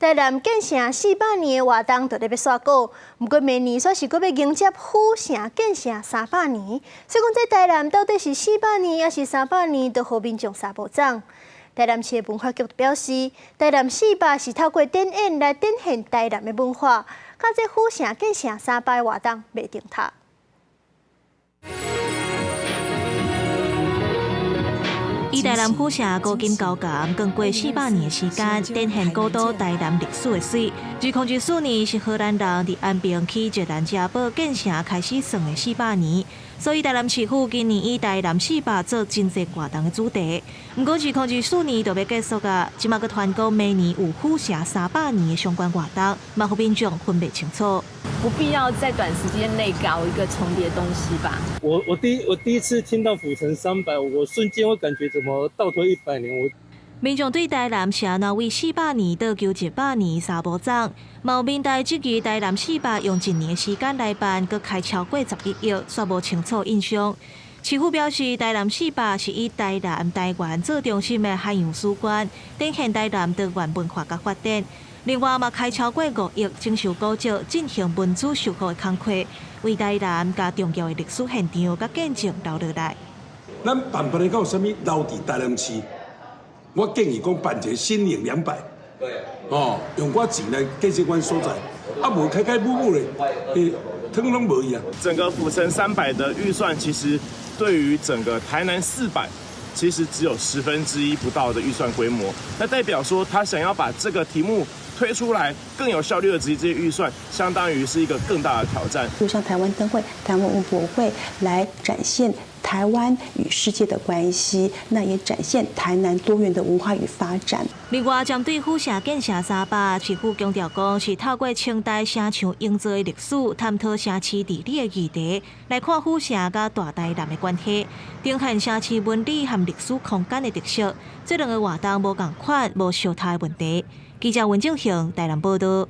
台南建城四百年的活動就咧欲煞稿，毋過明年煞是閣欲迎接府城建城三百年。所以講，這台南到底是四百年抑是三百年，都予民眾相無仝。台南市的文化局表示，台南四百是透過展演來展現台南的文化，佮這府城建城三百的活動袂重疊。以台南府城古今交感，經過四百年的時間，展現古都台南歷史的媠。2014年是荷蘭人佇安平區熱蘭遮堡建城開始算的四百年，所以台南市府今年以台南四百做真濟活動的主題。毋過2024年就欲結束矣，這馬閣傳講明年有府城三百年的相關活動，嘛予民眾分袂清楚。不必要在短時間內搞一個重疊東西吧。我第一次聽到府城三百，我瞬間會感覺怎麼倒退100年？我民眾對台南是按怎為四百年倒糾100年相無仝，嘛有民代質疑台南四百用一年的時間來辦，閣開超過11億，煞無清楚印象。市府表示，台南四百是以台南台灣做中心的海洋史觀，展現台南多元文化佮發展。另外嘛，開超過5億整修古蹟，進行文資修復的工課，為台南共重要的歷史現場佮見證留落來。咱辦辦的到啥物留佇台南市？我建議講辦一個新穎200，哦，用寡錢來建設阮所在，啊無開開舞舞咧，欸，通攏無去啊。整個府城三百的預算，其實對於整個台南四百，其實只有1/10不到的預算規模。那代表說，他想要把這個題目推出來，更有效率的執行這些預算，相當於是一個更大的挑戰。就像台灣燈會、台灣文博會來展現台灣與世界的關係，那也展現台南多元的文化與發展。另外，針對府城建城三百，市府強調講是透過清代城牆營造的歷史，探討城市治理的議題，來看府城佮大台南的關係，呈現城市紋理和歷史空間的特色。這兩个活動無仝款，無相疊的問題。記者溫正雄台南報導。